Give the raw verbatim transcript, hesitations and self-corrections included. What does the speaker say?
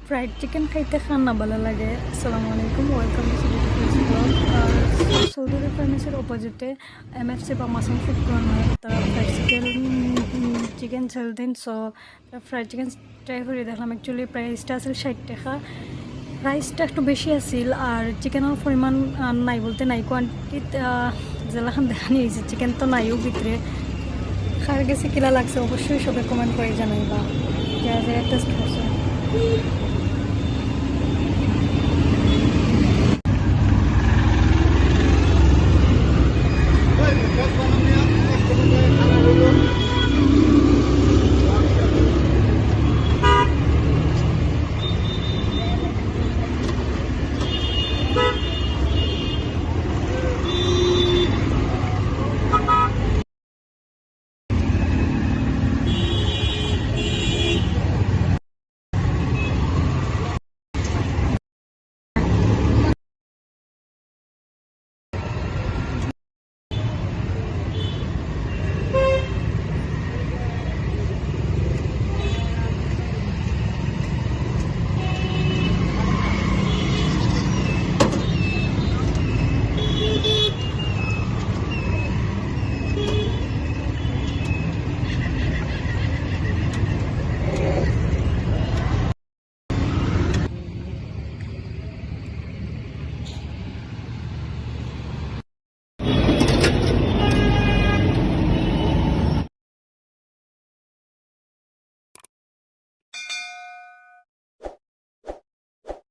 Fried chicken খাইতে কার না ভালা লাগে? আসসালামু আলাইকুম, welcome to City Tourist Vlog। আর সৌদি আরব ফার্মেসির অপোজিটে এমএফসি বা মাসুম ফুড কর্নার, তারা ফ্রাইড চিকেন, চিকেন সেল দেইন। সো ফ্রাইড চিকেন ট্রাই করি দেখলাম। অ্যাকচুয়ালি প্রাইসটা আছিল ষাইট টেকা, প্রাইসটা একটু বেশি আছিল, আর চিকেনর পরিমাণ আহ, নাই বলতে নাই, কোয়ান্টিটিত যেলাখান দেখানি অইছে, চিকেন তো নাইও ভিতরে। কার গেছে কিলা লাগছে অবশ্যই সবে কমেন্ট করি জানাইবা, যারা যারা টেস্ট করছো।